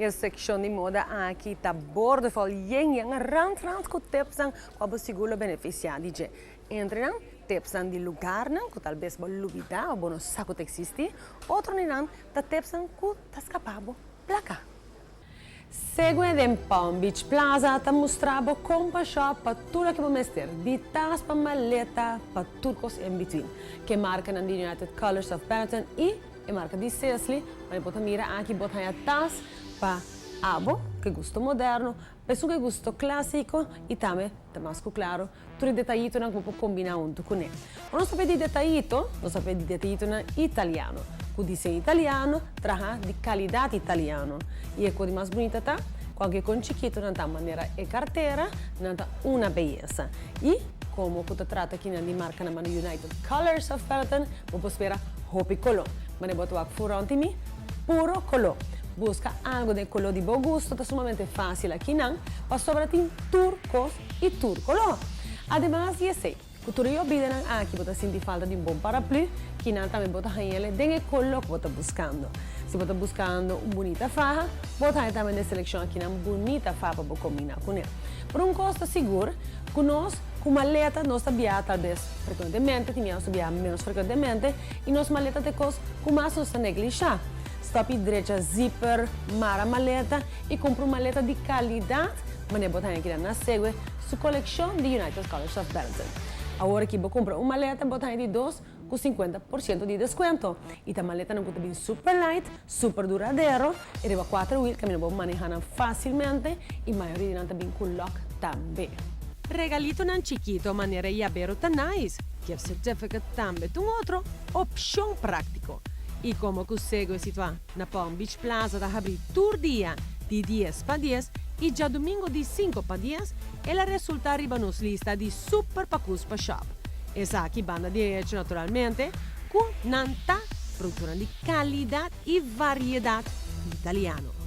E seccion di moda aki ta boordevol yen yen rand rand cu tipsnan cu bo sigur lo beneficia di dje. Entre nan, tipsnan di lugarnan cu talbes bo lubida of bo no sa cu ta existi, otronan ta tipsnan cu ta scapa bo placa. Segue den Palm Beach Plaza ta mustra bo con pa shop pa tur loke bo mester, di tas pa maleta pa tur cos in between. Cu e marcanan di United Colors of Benetton y e marca di Sisley, ma bo ta mira aki bo ta haya tas pa abo cu gusto moderno, pa esun cu gusto clasico y tambe ta mas cu claro tur e detayitonan cu bo por combina hunto cu ne. Ora nos ta pidi detayito, nos ta pidi detayitonan italiano, cu diseño italiano, traha di calidad italiano. Y e cos di mas bunita ta, cualkier con chikito nan ta manera e cartera, nan ta una beyesa. Y como cu ta trata kinan di marcanan manda United Colors of Benetton, bo por spera hopi color. Mane bo ta wak fu rond di mi, puro color. Busca algo den color di bo gusto ta sumamente facil akinan, pasobra tin tur cos y tur color. Ademas di esey, cu tur e yobidanan aki bo ta sinti falta di un bon paraplu, kinan tambe bo ta hañ'el den e color cu bo ta buscando. Si bo ta buscando un bunita faha, bo ta haña tambe den seleccion akinan bunita faha pa bo combina cune. Pero un cos ta sigur, cu nos cu maleta nos ta biaha talbes frecuentemente, tin bia nos ta biaha menos frecuentemente, y nos maleta ta e cos cu mas nos ta neglisha. Stop y drecha zipper, mara maleta y cumpra un maleta di calidad manera bo ta haña keda na Segue su coleccion di United Colors of Benetton. Awor aki bo cumpra un maleta bo ta haña di dos cu 50% di descuento. Y ta maletanan cu ta bin super light, super duradero y riba cuater wiel caminda bo maneha nan facilmente y mayoria di nan ta bin cu lock tambe. Regalitonan chikito manera yabero ta nice, gift certificate tambe ta un otro opcion practico. Y como cu Segue situa na Palm Beach Plaza ta habri tur dia di 10 pa 10 y diadomingo di 5 pa 10, el a resulta riba nos lista di super pacus pa shop. Esaki banda di hecho naturalmente cu nan ta producto di calidad y variedad italiano.